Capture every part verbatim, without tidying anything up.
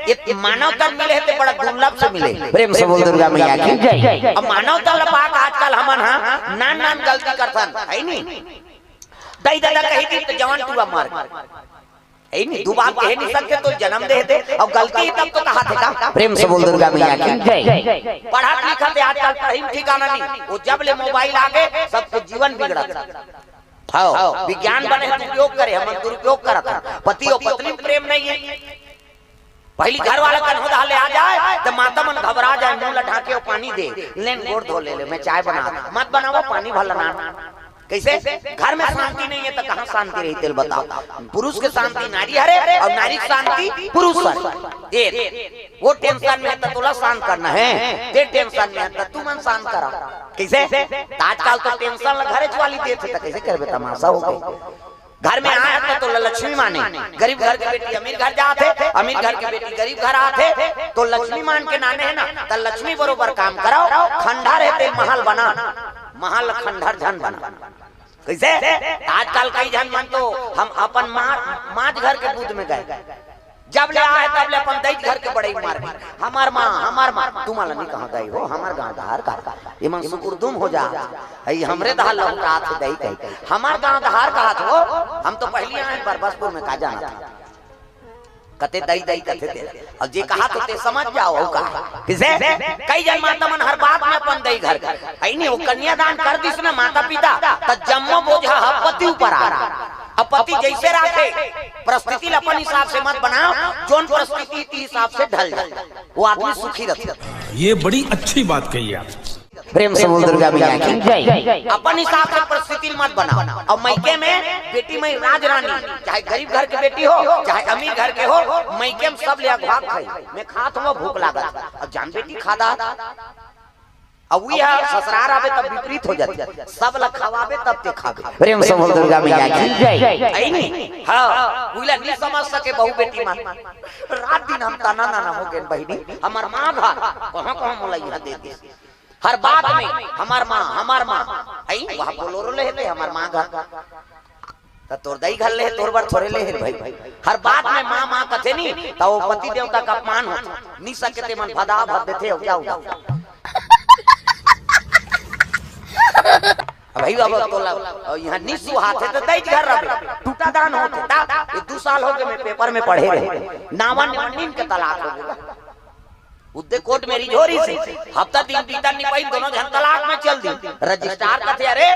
ये मानव तन मिले हे ते बड़ा दुर्लभ से मिले। प्रेम से बोल दुर्गा मैया की जय। अब मानव तन ल पाके आजकल हमन हा नान नान गलती करथन, है नी? दई ददा कही दी त जवान टूरा मार, है नी? दू बात कहे नहीं सकते तो जन्म दे दे, और गलती ही तब तो कहा थे का? प्रेम से बोल दुर्गा मैया की जय। पढ़त लिखत हे आजकल, पढ़ई में ठिकाना नहीं, वो जब ले मोबाइल आ गए सबके जीवन बिगड़त। हाँ, विज्ञान बने हे, दुरुपयोग करे, हमन दुरुपयोग करत हन। पति और पत्नी में प्रेम नहीं है। पहली घर वाला कन्हो दहा ले आ जाए तो माता मन घबरा जाए, मुंह ला ढाके और पानी दे, लेन गोड़ धो ले ले, मैं चाय बना, मत बनावो, पानी भर लाना। कैसे? घर में शांति नहीं है तो कहाँ शांति रही, तेल बताओ। पुरुष के शांति नारी हरे और नारी के शांति पुरुष हरे। ये वो टेंशन में है तो तोला शांत करना है, ते टेंशन में है तो तू मन शांत करा। कैसे? त आजकल तो टेंशन ला घरेच वाली देत हे, तो कैसे करबे? तमाशा हो गई। घर में आए तो, तो लक्ष्मी माने। गरीब घर के बेटी अमीर घर जात हे, अमीर घर के बेटी गरीब घर आत हे, तो लक्ष्मी मान के नाने हे ना, त लक्ष्मी बरोबर काम कराओ। खंडहर हे ते महल बना, महल खंडहर झन बना। कैसे? आजकल कई झन मन तो हम अपन माँ, माँ घर के बुध में गए, जब ले आए तब ले अपन दई घर के बड़ई मार, हमार माँ, हमार माँ। तुम्हारा नहीं कहा दई हो, हमार गाँव धार का, ये मन सुकुरदुम हो जा। अई हमरे दहा लौटात हे दई कही, हमार गाँव धार कहा हो। हम तो पहली आए बरबसपुर में, का जाना था। कते दई दई कथे ते, और जे कहा तो ते समझ जाओ, हो कहा। किसे? कई जन माता मन हर बात में अपन दई घर, है नहीं, वो कन्यादान कर दिस ना माता पिता, त जम्मो बोझा ह पति ऊपर आ। अब पति जैसे राखे, परिस्थिति ल अपन हिसाब से मत बनाओ, जोन परिस्थिति के हिसाब से ढल जाए, वो आदमी सुखी रहता। ये बड़ी अच्छी बात कही आप। प्रेम से बोल दुर्गा मैया की जय। अपन हिसाब से परिस्थिति मत बनाओ। और मइके में बेटी मई राज रानी, चाहे गरीब घर के बेटी हो, चाहे अमीर घर के हो, मइके में सब ले अघवा खाई। मैं खात हूँ, भूख लागत। अब जान बेटी खा दा। अब वही है, ससुरार आवे तब विपरीत हो जाती। सब ला खवावे तब ते खावे। प्रेम से बोल दुर्गा मैया की जय। आई नहीं? हाँ, उइला नहीं समझ सके बहू बेटी मन। रात दिन हम ताना नाना हो गए बहिनी, हमार माँ घर कहाँ कहाँ मोला यहाँ दे दे। हर बात में हमार माँ, हमार माँ। आई, वहाँ बोलोरो ले हे हमार माँ घर। त तोर दई घर ले हे, तोर बर थोरे ले हे भाई। हर बात में माँ, माँ कथे नी, त वो पति देवता का अपमान होथे। नी सके ते मन भदा भद देथे, हो क्या हुआ? अब भाई, अब तोला, अब यहाँ नी सुहाथे त दई घर रहे, टूटा दान होथे। ता, ये दू साल हो गए, मैं पेपर में पढ़े रहे, नावा नीम के तलाक हो गया। उद्दे कोर्ट में रिझोरी से हफ्ता दिन बीता नहीं पाई, दोनों जन तलाक में चल दी। रजिस्ट्रार कथे, "अरे,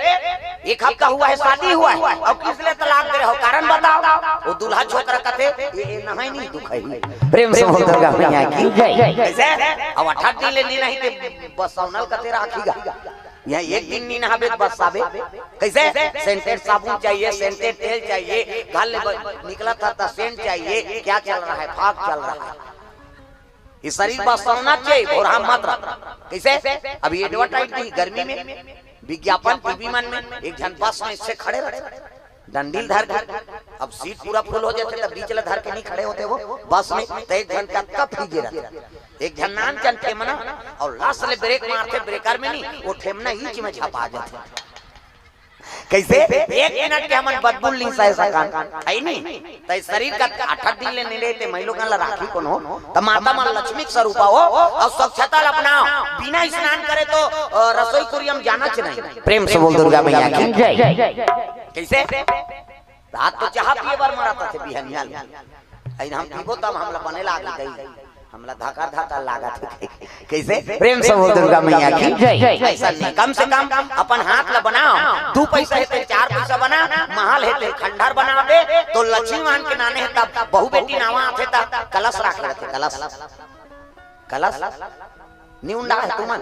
एक हफ्ता हुआ है, शादी हुआ है, अब किस लिए तलाक दे रहे हो, कारण बताओ।" वो दूल्हा छोकरा कथे, "ये, ये नहाई नहीं दुख है।" प्रेम से बोल दुर्गा मैया की जय। कैसे? अब अठारह दिन ले नी नहीं ते बस सौनल कथे राखी गा। यहाँ एक दिन नी नहाबे त बस आबे। कैसे? सेंटेड साबुन चाहिए, सेंटेड तेल चाहिए, घर ले ब-, निकला था, था सेंट चाहिए, क्या चल रहा है, फाग चल रहा है। ये शरीर बस सौना चाहिए, भोरहा मत रह। कैसे? अभी एडवर्टाइज दी गर्मी में, विज्ञापन टीवी मन में, एक झन बस में इससे खड़े रहे, डंडील धर के। अब सीट पूरा फुल हो जाते, तब बीच ला धर के नहीं खड़े होते वो बस में, तो एक झन कतका फीजे रहते, एक झन नान चन ठेमना, और लास्ट ले ब्रेक मारते, ब्रेकर में नहीं, वो ठेमना ईच में झपा जाते। कैसे? एक मिनट के हमन बदबू नी सह सकन, है नी? तै शरीर का अठत दिन ले नी लेते, मैं लोगन ला राखी कोनो, त माता मन लक्ष्मी के स्वरूपा हो, और स्वच्छता ला अपनाओ। बिना स्नान करे तो, अ, रसोई कुरिया में जाना च नहीं। प्रेम से बोल दुर्गा मैया की जय। कैसे? रात तो चाह पिए बर मरत थे बिहनिया ले। अइन हम पीबो तब हमला बने लागे दई। हमला धकर धकर लागत हे। कैसे? प्रेम से बोल दुर्गा मैया की जय। ऐसा नहीं, कम से कम अपन हाथ ला बनाओ। दू पैसा हे ते चार पैसा बना, महल हे ते खंडहर बना दे, तो लक्ष्मी मान के नाने हे तब बहू बेटी नावा आथे तब कलश राखे रथे, कलश। कलश? नी उंडा हे तुमन?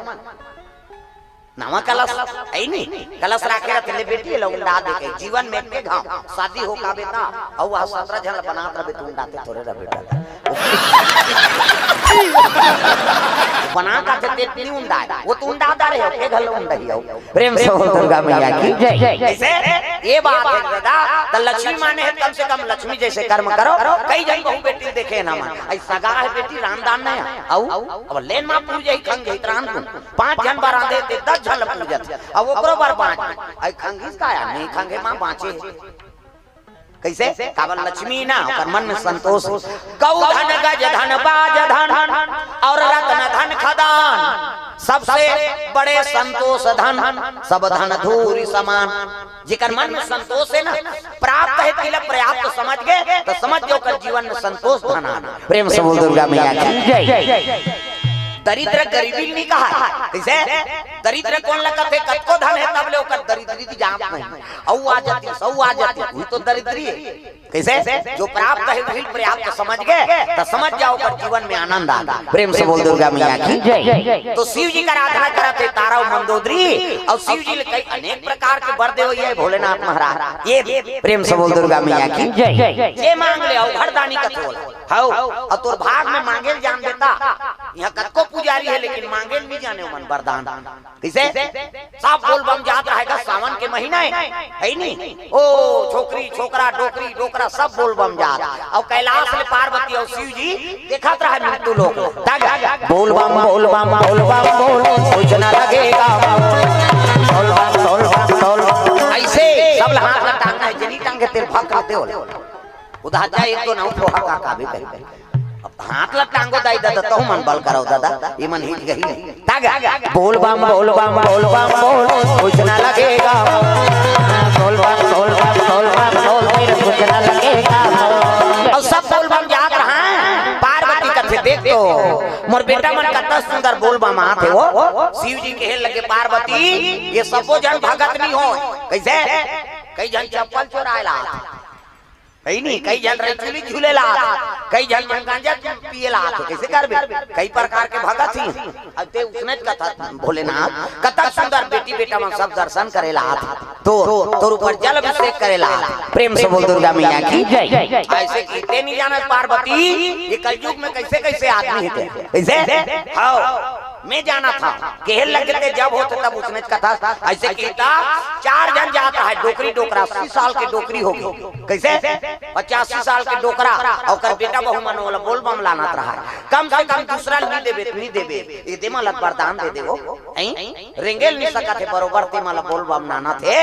नवा कलश, ऐ नी? कलश राखे रथे ले बेटी, एला उंडा दे के, जीवन में के घाव, शादी हो का बेटा, अउ आ सतरा झन बनात रहे, तू उंडाते थोरे रह बेटा। बना का थे तेत नी उंडा, वो तू उंडा दा रहे हो, के घलो उंडा ही हो। प्रेम से बोल दुर्गा मैया की जय। ऐसे ये बात हे दादा, त लक्ष्मी माने हे, कम से कम लक्ष्मी जैसे कर्म करो। कई जन बहू बेटी देखे ना मन, ऐ सगा हे बेटी, रांधदान नहीं है, अउ अब लेन मा पूजे ही खंग ही त्रान तुम। पांच झन बर रांधे ते दस झन ल पूजत, अब ओकरो बर बांच। अई खंगिस का आया, नहीं खंगे मां बांचे। कइसे? काबर लक्ष्मी ना, ओकर मन में संतोष। गौ धन, गज धन, बाज धन, अउ रत्न धन खदान, सबसे बड़े संतोष धन, सब धन धूरि समान। जेकर मन में संतोष हे ना, प्राप्त हे तिला पर्याप्त समझ गे, त समझ जो ओकर जीवन में संतोष धन आना। प्रेम से बोल दुर्गा मैया की जय। दरिद्र गरीबी नइ कहय। कइसे? दरिद्र कोन ला कथे? कतको धन हे तब ले ओकर दरिद्री जात नहीं। अउ आ जातिस, अउ आ जातिस, उही तो दरिद्री हे। कइसे? जो प्राप्त हे उही पर्याप्त समझ गे, त समझ जा ओकर जीवन में आनंद आ। प्रेम से बोल दुर्गा मैया की जय। तो शिव जी का आराधना करत हे तारा अउ मंदोदरी, अउ शिव जी ले कई अनेक प्रकार के बर देवइया हे भोलेनाथ महाराज। ये प्रेम से बोल दुर्गा मैया की जय। जे मांग ले अउ घरदानी कथे ओला। हव, अउ तोर भाग में मांगे ल जान देता। इहाँ कतको पुजारी हे लेकिन मांगे ल नइ जाने ओमन बरदान। कइसे? सब बोल बम जात रहय गा, सावन के महीना हे, हे नी? ओ छोकरी, छोकरा, डोकरी, डोकरा, सब बोल बम जात। अउ कैलाश ले पार्वती अउ शिव जी देखत रहय मृत्यु लोक। तब बोल बम, बोल बम, बोल बम, बोल, कुछ न लगेगा। बोल बम, बोल बम, बोल। अइसे सब ला हाथ ला टांगना हे, जे नइ टांगे तेला भक कर देवो। उधार जा एक दो नौ ठोहा का काबे करे। अब हाथ ला टांगो दाई ददा, तहु मन बल करव ददा, ये मन हिच गही। तागा, बोल बम, बोल बम, बोल बम, बोल, कुछ ना लगेगा। बोल बम, बोल बम, बोल बम, बोल, मेरे कुछ ना लगेगा। अउ सब बोल बम जात रहय, पार्वती कथे, "देख तो, मोर बेटा मन कतना सुंदर बोल बम आत हे वो।" शिव जी कहे लगे, "पार्वती, ये सबो झन भगत नइ होय।" कइसे? कई झन चप्पल चोराय ला आत हे। हे नी, कई झन रइचुली झूले ला आत हे, कई झन मन गांजा पिए ला आत हे, कइसे करबे? कई प्रकार के भगत ही। अब ते उसने कथा भोलेनाथ, कतक सुंदर बेटी बेटा मन सब दर्शन करे ला आत हे। तो तोर ऊपर जल अभिषेक करे ला आत हे। प्रेम से बोल दुर्गा मैया की जय। अइसे कहिथे नइ जानत पार्वती, ये कलयुग में कइसे कइसे आदमी हे ते। कइसे? हव। मैं जानत हँव, कहे लगे ते जब होथे तब उसने कथा। अइसे कहिथे, चार झन जात रहय, डोकरी डोकरा, अस्सी साल के डोकरी होगे। कइसे? पचासी साल के डोकरा, अउ ओकर बेटा बहू मन ओला बोल बम लानत रहय। कम से कम दूसरा ल नइ देबे, नइ देबे, ये दे मन ला बरदान दे देवो। हैं? रेंगे ल नइ सकत हे, बरोबर ते मन ला बोल बम लानत हे।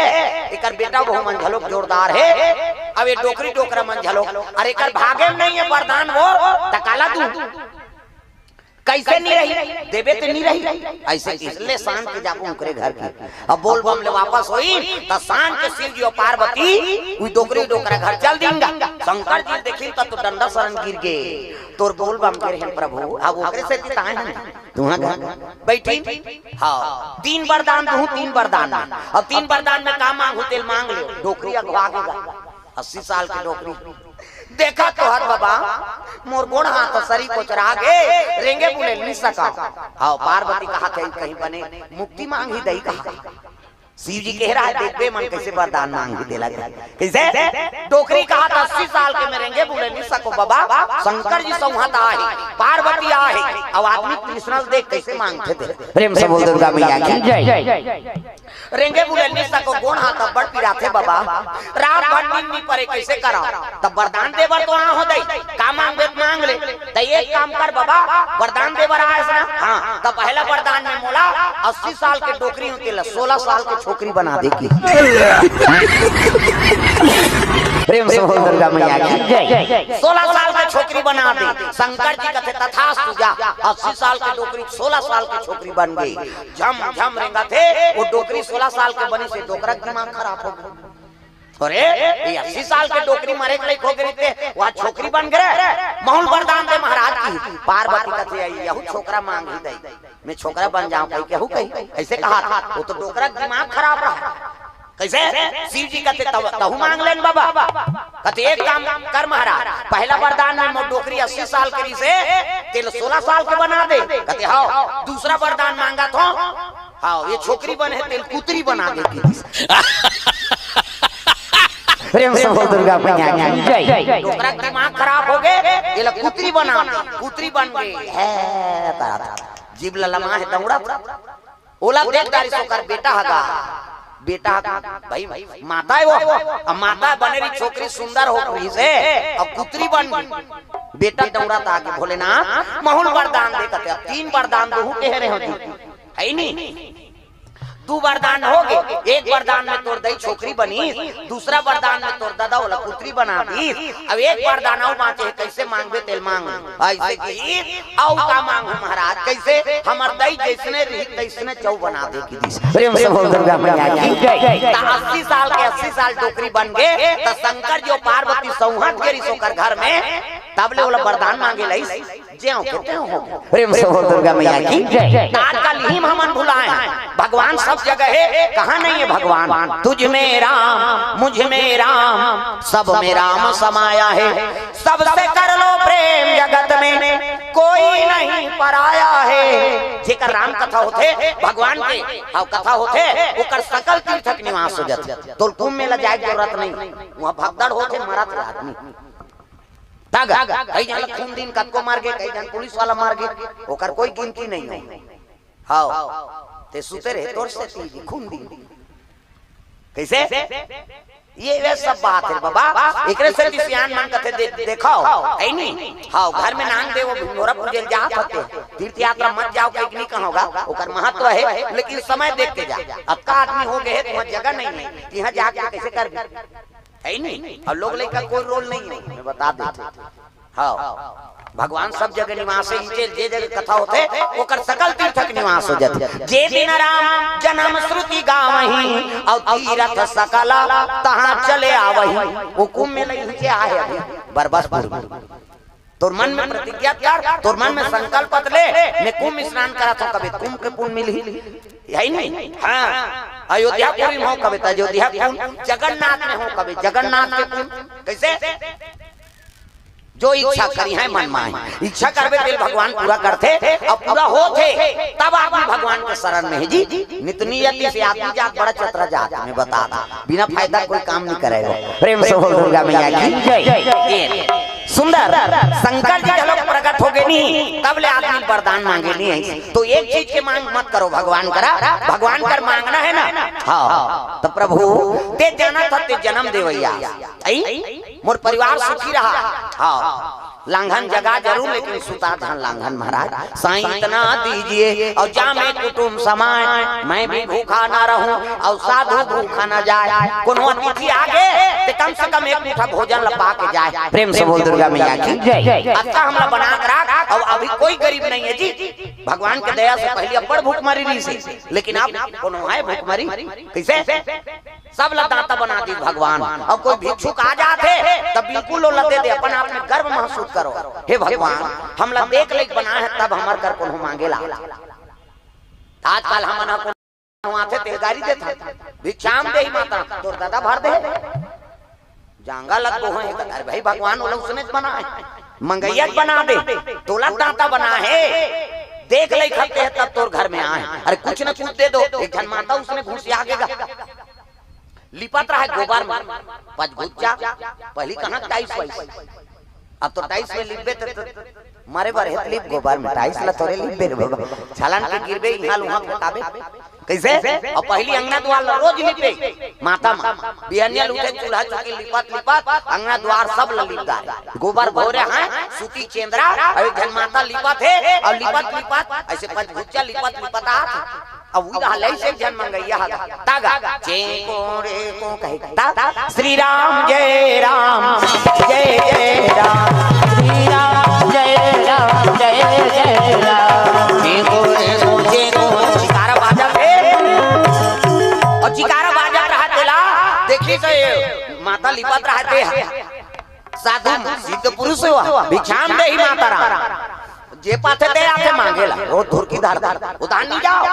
एकर बेटा बहू मन घलोक जोरदार हे। अब ये डोकरी डोकरा मन घलोक, अरे एकर भागे म नइ हे बरदान वो, त काला दूँ? कइसे नइ रही? देबे ते नइ रही। अइसे कहिस ले सांझ के जाबो ओकरे घर के। अब बोल बम ले वापस होइस, त सांझ के शिव जी अउ पार्वती उही डोकरी डोकरा घर चल दिन गा। शंकर जी देखिन त तो डंडा सरन गिर गे। तोर बोल बम गे रहेन प्रभु, अब ओकरे सेती त आय हन। तुँहर घर बइठिन। हव, तीन बरदान दूँ, तीन बरदान में। अब तीन बरदान में का मांगहूँ तेला मांग ले। डोकरी अघवा गे गा। अस्सी साल के डोकरी। देखत तो हस बबा, मोर गोड़ हाथ सरी कोचरा गे, रेंगे बुले नइ सकँव। हव, पार्वती कहत हे कहीं बने मुक्ति मांगही दई कहा। शिव जी कहे रहय, देखबे मन कइसे बरदान मांगही तेला। कइसे? डोकरी कहत हे अस्सी साल के मैं रेंगे बुले नइ सकँव बबा, शंकर जी सौंहत आहे, पार्वती आहे, अउ आदमी कृष्ण ल देख कइसे मांगथे ते। प्रेम से बोल दुर्गा मैया की जय। रेंगे बुले नइ सकँव, गोड़ हाथ अब्बड़ पिराथे बबा। रात भर नींद नइ परे, कइसे करँव? त बरदान दे बर तो आय हँव दई, का मांगबे त मांग ले। त एक काम कर बबा, बरदान दे बर आय हस ना? हाँ, त पहला बरदान में मोला अस्सी साल के डोकरी हँव तेला सोलह साल के छोकरी बना दे की। प्रेम से बोल दुर्गा मैया की जय। सोलह साल के छोकरी बना दे। शंकर जी कथे तथास्तु जा। अस्सी साल के डोकरी सोलह साल के छोकरी बन गे। झम झम रेंगथे, वो डोकरी सोलह साल के बनिस हे, डोकरा के दिमाग खराब होगे। अरे, ये अस्सी साल के डोकरी मरे के लइक होगे रहिते, वो छोकरी बन गे। महूँ ल बरदान दे महाराज की। पार्वती कथे, "यहू छोकरा मांगही दई, मैं छोकरा बन जाँव," कहिके हू कही। अइसे कहत हे, वो तो डोकरा के दिमाग खराब रहय। कइसे? शिव जी कथे, "तब तहूँ मांग ले न बबा।" कथे, "एक काम कर महाराज, पहला बरदान में मोर डोकरी अस्सी साल के रहिसे, तेला सोलह साल के बना दे।" कथे, "हव।" दूसरा बरदान मांगत हँव, "हव, ये छोकरी बने हे, तेला कुतरी बना दे।" प्रेम से बोल दुर्गा मैया की जय। डोकरा के दिमाग खराब होगे, एला कुतरी बना दे। कुतरी बन गे। हे, जीभ ललमा हे, दौड़त हे। ओला देख डारिस ओकर बेटा ह गा। बेटा ह गा, भई, माता हे वो। अब माता बने रही, छोकरी सुंदर हो रहिसे, अब कुतरी बन गे। बेटा दौड़त आगे, "भोलेनाथ, महूँ ल बरदान दे," कथे। अब तीन बरदान दूँ कहे रहेंव जी। हे नी? दू वरदान हो गे। एक वरदान में तोर दई छोकरी बनिस, दूसरा वरदान में तोर ददा ओला पुत्री बना दिस। अब एक वरदान अउ बांचे हे, कइसे मांगबे तेल मांग। अइसे कि अउ का मांगहूं महाराज, कइसे हमर दई जइसने रही तइसने चउ बना दे कि दिस। प्रेम से बोल दुर्गा मैया की जय। त अस्सी साल के अस्सी साल डोकरी बन गे, त शंकर जी अउ पार्वती सौंहत गे रिहिस ओकर घर में, तब ले ओला वरदान मांगे लइस। ज्यों के त्यों हो। प्रेम से बोल दुर्गा मैया की जय। आजकल इही म हमन भुलाए हन। भगवान सब जगह हे, कहाँ नहीं है भगवान? तुझ में राम, मुझ में राम, सब में राम समाया है। सबसे कर लो प्रेम जगत में, कोई नहीं पराया है। जेकर राम कथा होथे, भगवान के हव कथा होथे, ओकर सकल तीर्थ के निवास हो जाथे। तोर कुंभ मेला जाए के जरूरत नहीं, वहाँ भगदड़ होथे, मरत हे आदमी। तग, कई झन ल खून दिन कतको मर गे, कई झन पुलिस वाला मर गे, ओकर कोई गिनती नहीं हो। हव, ते सुते रहे तोर सेती जी, खून दिन। कइसे? ये, ये सब बात हे बाबा, एकरे सेती सियान मन कथे दे-, देखव, हे नी? हव, घर में नांग देवो भिंगोरा पूजे ल जात हते, तीर्थ यात्रा मत जाव कहिके नहीं कहव गा, ओकर महत्व हे, लेकिन समय देख के जा। अतका आदमी हो गे हे, तुहां जगह नहीं हे, तिहां जाके कइसे करबे? हे नी? अउ लोग लइका कोई रोल नहीं हे, मैं बता देथंव। हव, भगवान सब जगह निवास हे, इचे जे जगह कथा होथे, ओकर सकल तीर्थ के निवास हो जाथे। जे दिन राम जन्म श्रुति गावहीं, अउ तीरथ सकल तहाँ चले आवहीं। वो कुंभ मेला इचे आहे अभी, बरबसपुर में। तोर मन में प्रतिज्ञा कर, तोर मन में संकल्प ले, मैं कुंभ स्नान करत हंव, कबे कुंभ के पुन मिलही, हे नी? हाँ, अयोध्यापुरी में हो, कबे त अयोध्या पुन, जगन्नाथ में हो, कबे जगन्नाथ के पुन। कइसे? जो इच्छा करिहैं मन माहि। इच्छा करबे तेल भगवान पूरा करथे, अउ पूरा होथे, तब आदमी भगवान के शरण में हे जी। नित नियति से आदमी जात बड़ा चतरा जात, मैं बता दूं, बिना फायदा कोई काम नहीं करेगा। प्रेम से बोल दुर्गा मैया की जय। ये सुंदर शंकर जी घलो प्रकट हो गे नी, तब ले आदमी वरदान मांगे नी हे। तो एक चीज के मांग मत करो भगवान करा, भगवान कर मांगना हे ना। हव, त प्रभु ते जानथस ते जन्म देवइया अई, मोर परिवार सुखी रहा। हव, लांघन जगा जरूर, लेकिन सुता धन लांघन महाराज। साईं इतना दीजिए और जामे कुटुम समाए, मैं भी भूखा ना रहूं और साधु भूखा ना जाए। कोनो अतिथि आ गे, ते कम से कम एक मुठा भोजन ल पा के जाए। प्रेम से बोल दुर्गा मैया की जय। अतका हमला बना के राख, अउ अभी कोई गरीब नहीं हे जी। भगवान के दया से पहिली अब्बड़ भूखमरी रहिसे, लेकिन अब कोनो हे भूखमरी? कइसे? सब ला दाता बना दिस भगवान। अब कोई भिक्षुक आ जाथे, तब बिल्कुल ओला दे दे, अपन आप में गर्व महसूस करो, हे भगवान, हमला देख लेके बनाए हे, तब हमर कर कोनो मांगे ला। आजकल हमन ह कोनो आथे तेल गारी देथे, भिक्षाम देहि माता, तोर ददा भर दे। जांगा लग दो हे, अरे भाई, भगवान ओला उसने बनाए, मंगइया बना दे, तोला दाता बना हे, देख ले खते हे तब तोर घर में आए। अरे कुछ न कुछ दे दो, एक झन माता उसने घुसिया के गा। लिपत रहे गोबर में, पचगुच्चा, पहिली कहाँ टाइल्स वाइल्स, अब तो टाइल्स में लिपबे त, त मरे बर हे त लिप गोबर में, टाइल्स ला थोरे लिपबे रे बाबा, छलान के गिरबे, इहाँ ल उहाँ फेंकाबे। कइसे? अउ पहिली अंगना दुआर ला रोज लिपे, माता मा, बिहनिया ल उठे चूल्हा चौकी लिपत लिपत अंगना दुआर सब ला लिप डारे, गोबर भोरे हे, सूती चेंदरा, अउ एक झन माता लिपत हे, अउ लिपत लिपत अइसे पचगुच्चा लिपत लिपत आत हे। अब उही रहा लइसे एक झन मंगइया हा, तागा, जे को रे को कहे, ता, श्री राम जय राम, जय जय राम, श्री राम जय राम, जय जय राम। जे को रे को, जे को, जयकारा बाजत हे, अउ जयकारा बाजत रहा तेला, देखिस माता लिपत रहा ते हा। साधु सिद्ध पुरुष हो, भिक्षाम देहि माता राम। जे पाथे ते आथे मांगे ला, रोज धुरकी धर धर, उधार नहीं जाओ।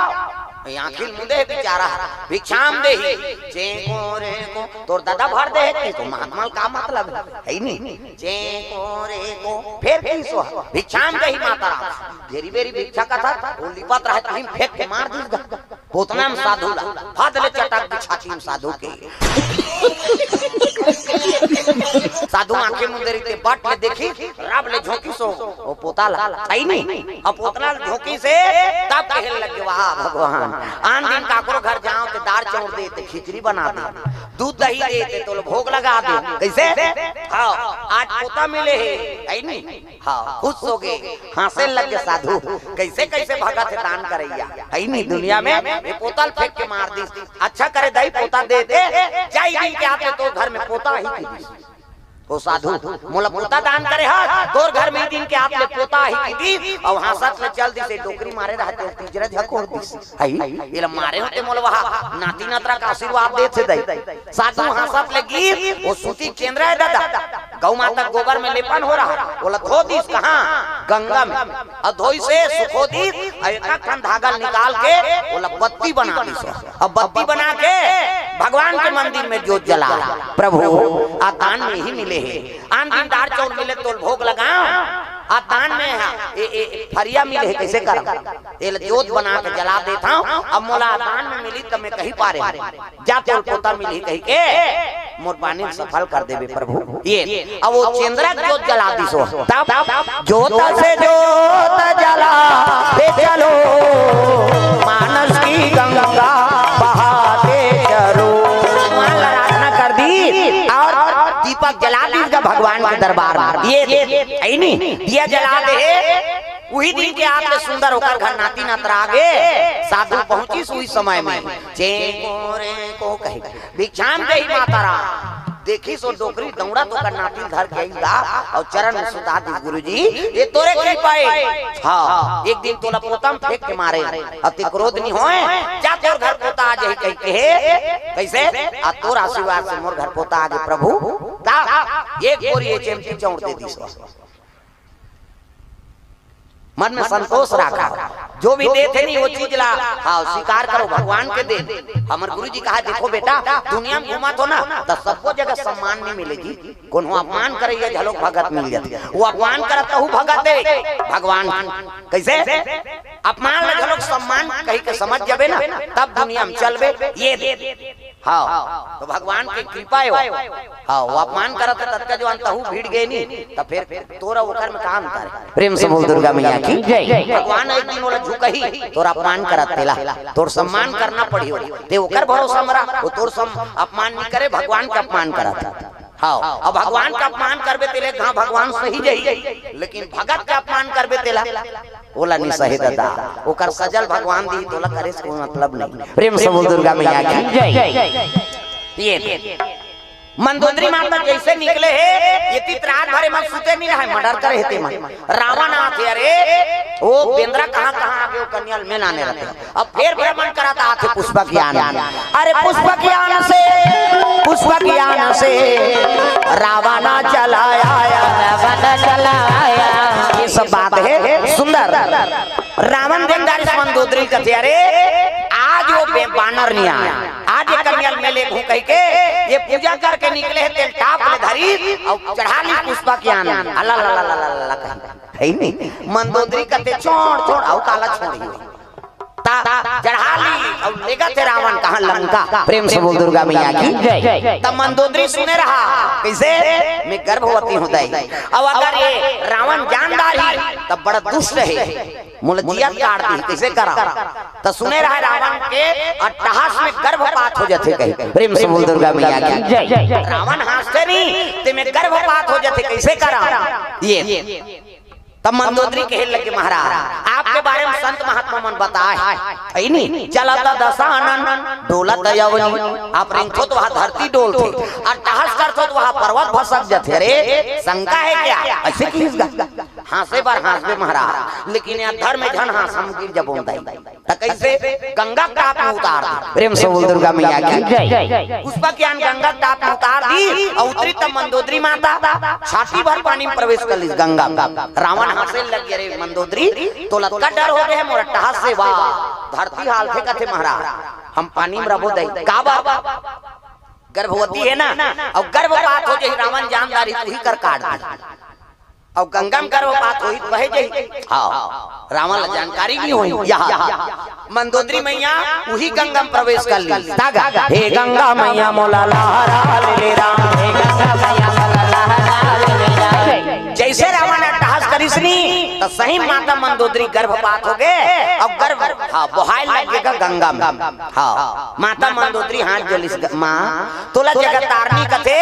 ये आँखी ल मुंदे हे बेचारा, भिक्षाम देहि, जे को रे को, तोर ददा भर दे हे, तो महात्मा ल का मतलब हे, हे नहीं? जे को रे को, फेर कइसो, भिक्षाम देहि माता राम। घेरी बेरी भिक्षा कथा, वो लिपत रहा, कहीं फेंक के मार दिस गा। पोतना म साधु ला, फट ले चटक दे छाती म साधु के। साधु आँखी मुंदे रहिते बट ले देखिस, रब ले झोंकिस ओ पोता ला, हे नहीं? अब पोतना ल झोंकिस हे, तब कहे लगे, वाह भगवान, आन दिन काकरो घर जाओ त दार चाउर दे, त खिचड़ी बना दे। दूध दही दे ते तोला भोग लगा दे। कइसे? हाँ, आज पोता मिले हे, हइ नी? हाँ, खुश होगे, हाँसे लगे साधु। कइसे कइसे भगत हे दान करइया, हइ नी? दुनिया में ये पोता ल फेंक के मार दिस। अच्छा करे दाई, पोता दे दे, जा इही दिन के आत ले तोर घर में पोता आही कहि दिस। ओ साधु, मोला पोता दान करे हस, तोर घर में इही दिन के आत ले पोता आही कहि दिस, अउ हाँसत ले चल दिस, ए डोकरी मारे रहते, तीजरा झकोर दिस। हइ, एला मारे होते मोला वहा नाती नतरा का आशीर्वाद देथे दाई। साधु हाँसत ले गिस, ओ सूती चेंदरा हे दादा, गऊ माता गोबर में लेपन हो रहा, ओला धो दिस कहाँ? गंगा में। अउ धोइस हे, सुखो दिस, अउ एक ठन धागा निकाल के ओला बत्ती बना दिस। अउ बत्ती बना के भगवान के मंदिर में जोत जला, प्रभु, आ दान में ही मिले हे। आन दिन दार चाउर मिले तोल भोग लगाओ, आ दान में हा, ए, ए, फरिया मिले हे, कइसे करव? एला जोत बना के जला देत हंव, अब मोला दान में मिली त मैं कहीं पारे हंव। जा तोल पोता मिलही कहि के मोर पानी सफल कर देबे प्रभु। ये, अब वो चेंदरा जोत जला दिस हो। तब जोत से जोत जला, हे चलो मानस की गंगा बहाते चलो। भगवान ला आराधना कर दिस अउ दीपक जला दिस गा भगवान के दरबार में। ये, हइ नी, दिया जला दे। उही दिन के आत ले सुंदर ओकर घर नाती नतरा आगे। साधु पहुंचिस उही समय में। चेंको रेंको कहि भिक्षाम देहि माता राम। देखिस ओ डोकरी दउड़त ओकर नाती ल धर के आइस गा अउ चरण में सुता दिस, गुरुजी, ये तोरे कृपा हे। हाँ, एक दिन तोला पोता म फेंक के मारे, अब ते क्रोध नी होय, जा तोर घर पोता आ जाही कहि के हे। कइसे? आ तोर आशीर्वाद से मोर घर पोता आगे प्रभु। ता एक बोरी ये चेमटी चाउर दे दिस। मन में संतोष राखा, जो भी देथे नी वो चीज ला, हाँ, स्वीकार करो, भगवान के दे। हमर गुरुजी कहा, देखो बेटा, दुनिया में घूमत हो ना, त सबो जगह सम्मान नी मिले जी। कोनो अपमान करइया घलोक भगत मिल जाथे। वो अपमान करत तहू भगत हे, भगवान। कइसे? अपमान ला घलोक सम्मान कहि के समझ जाबे ना, तब दुनिया में चलबे। ये दे। हाँ, त भगवान के कृपा हे वो। हाँ, वो अपमान करत हे, ततका जो अंतहू भिड़ गे नी, त फेर तोर ओकर में का अंतर हे? प्रेम से बोल दुर्गा मैया की जय। भगवान एक दिन ओला झुकही, तोर अपमान करत तेला, तोर सम्मान करना पड़ही ओला। ते ओकर भरोसा म रह, वो तोर सम-, अपमान नी करे, भगवान के अपमान करत हे। हाँ, अब भगवान के अपमान करबे तेले, हाँ, भगवान सही जाही, लेकिन भगत के अपमान करबे तेला, ओला नी सहे ददा, ओकर सजा ल भगवान दिही, तोला करे से कोई मतलब नहीं। प्रेम से बोल दुर्गा मैया की जय। ये मंदोदरी माता जइसे निकले हे, ये तीत रात भर एमन सुते नी रहय, मर्डर करे हे तेमन। रावण आथे, अरे, ओ बेंदरा कहाँ कहाँ आगे, ओ कन्या ल मैं लाने रहितेंव। अब फेर भ्रमण करत आथे पुष्पक यान। अरे पुष्पक यान से, पुष्पक यान से रावण चला आया, रावण चला आया। ये सब बात हे सुंदर। रावण देखत रहिस मंदोदरी ल, कथे, अरे आज वो बे-, बानर नी आय, आज ये कन्या ल मैं लेगहूँ कहि के ये पूजा करके निकले हे, तेला टाप ले धरिस अउ चढ़ा लिस पुष्पक यान। अला ला ला ला ला ला कहि। हे नी, मंदोदरी कथे, छोड़, छोड़, अउ काला छोड़ही। ता चढ़ा लिस अउ लेगत हे रावण कहाँ? लंका। प्रेम से बोल दुर्गा मैया की जय। त मंदोदरी सुने रहा, कइसे? मैं गर्भवती हूँ दाई। अब अगर ये रावण जान डारही त बड़ा दुष्ट हे, मोला जियत काट दिही, कइसे करंव? त सुने रहा रावण के अट्टहास में गर्भपात हो जाथे कहि। प्रेम से बोल दुर्गा मैया की जय। रावण हाँसथे नी, ते में गर्भपात हो जाथे, कइसे करंव? ये तब मंदोदरी कहे लगे, महाराज, आपके बारे में संत महात्मा मन बताए, हे नी, चलत दशानन, डोलत अवनी, आप रेंगथो त वहाँ धरती डोलथे, अट्टहास करथो त वहाँ पर्वत भसक जाथे। अरे, शंका हे क्या? अइसे किहिस गा? हाँसे बर हाँसबे महाराज, लेकिन ये धर्म झन हाँस, हम गिर जबोन दाई। त कइसे? गंगा के टाप में उतार दे। प्रेम से बोल दुर्गा मैया की जय। पुष्पक यान गंगा के टाप में उतार दिस अउ उतरिस त मंदोदरी माता छाती भर पानी में प्रवेश कर लिस गंगा में। रावण हाँसे लगे, अरे मंदोदरी, तोला अतका डर हो गे हे मोर अट्टहास से? वाह, धरती हालथे कथे महाराज, हम पानी में रहिबो दाई। काबर? गर्भवती हे ना, अउ गर्भपात हो जाही, रावण जान डारही त उही कर काट दिही। अउ गंगा में गर्भपात होही त बहे जाही। हाँ, रावण ला जानकारी नी होही। यहाँ मंदोदरी मैया उही गंगा में प्रवेश कर लिस। तागा, हे गंगा मैया मोला लहरा ले ले राम, हे गंगा मैया मोला लहरा ले ले राम। जइसे रावण अट्टहास करिस नी, त सही माता मंदोदरी गर्भपात हो गे। अब गर्भ हाँ, बोहाय लग गे गा गंगा में। हाँ, माता मंदोदरी हाथ जोलिस ग-, माँ, तोला जगत तारनी कथे,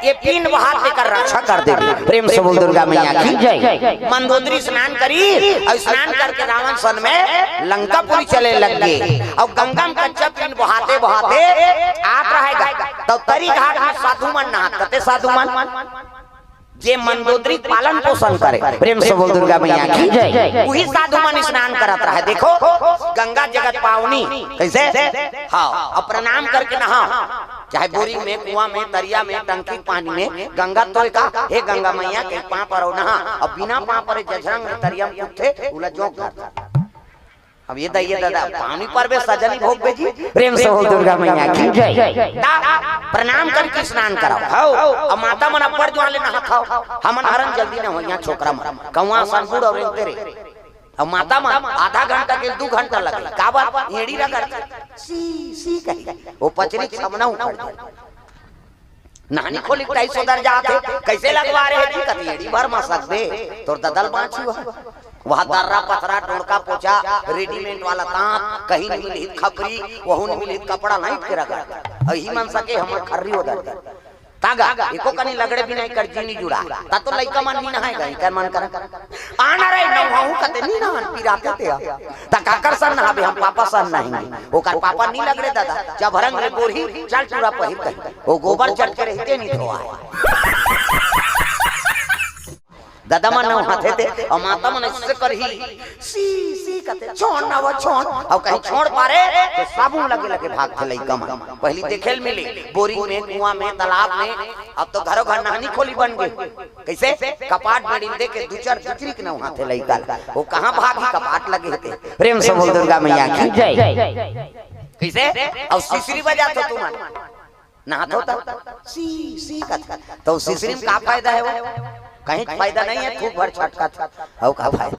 ये पीन बोहात तेकर रक्षा कर देबे। प्रेम से बोल दुर्गा मैया की जय। मंदोदरी स्नान करी अउ स्नान करके रावन सन में लंकापुरी चले लग गे। अउ गंगा में कच्चा पीन बोहाते बोहाते आत रहे गा। तब तरी घाट में साधु मन नहात, कथे साधु मन, जे मंदोदरी पालन पोषण करे। प्रेम से बोल दुर्गा मैया की जय। उही साधु मन स्नान करत रहे। देखो, गंगा जगत पावनी। कइसे? हाँ, अउ प्रणाम करके नहाव, चाहे बोरी में, कुआं में, तरिया में, टंकी के पानी में। गंगा तोय का, हे गंगा मैया के पाँव परव नहा। अउ बिना पाँव परे जझरंग तरिया में कूदथे, उला जोंक धरथे। अब ये दा, ये दादा, पानी परबे सजनी भोग बेजी। प्रेम से बोल दुर्गा मैया की जय। दा, प्रणाम करके स्नान कराव। हव, अउ माता मन अब्बड़ जुआर ले नहात हव। हमन हरन जल्दी न हो, यहाँ छोकरा मन। कौआ सन बूढ़ अउ रेंगते रे। अउ माता मन आधा घंटा के दू घंटा लगे। काबर? एड़ी रगड़। सी, सी कही। वो पचरी के सामने उखड़ जाए। नहानी खोली के टाइस ओदर जात हे, कइसे लगवा रहे जी? कथे एड़ी भर म सकबे, तोर ददल बाँची हुआ। वहाँ दर्रा पथरा, डोड़का पोछा, रेडीमेड वाला तांत, कहीं नहीं मिलही खपरी, वहू नहीं मिलही कपड़ा, लाइट के रगड़। अही मन सके हमर खर्री ओदर। तागा, एको कनी लगड़े बिना एकर जी नहीं जुड़ा। ता तो लइका मन नहीं नहाय गा, एकर मन कर। आना रे, नहाहूँ कथे नहीं नहान, पिराते ते आ। त काकर सन नहाबे, हम पापा सन नहाएंगे। ओकर पापा नहीं लगड़े दादा, जब रंग ले गोरही, चल टूरा पहिर कही। वो गोबर चट के रहते नहीं धोआ। दादा मन नहाथे ते, अउ माता मन अइसे करही, सी, सी कथे, छोड़ ना वो, छोड़। अउ कहीं छोड़ पारे, त साबुन लगे लगे भागथे लइका मन। पहिली देखे ल मिले, बोरी में, कुआं में, तालाब में, अब तो घरों घर नहानी खोली बन गे। कइसे? कपाट बेड़ी ल दे के दू चार दुचरी के नहाथे लइका ल। वो कहाँ भागही, कपाट लगे हे ते। प्रेम से बोल दुर्गा मैया की जय। कइसे? अउ सिसरी बजात हो तुमन। नहात हो त? सी, सी कथे। त सिसरी में का फायदा हे वो? कहीं फायदा नहीं हे, थूक भर छटकत। अउ का फायदा?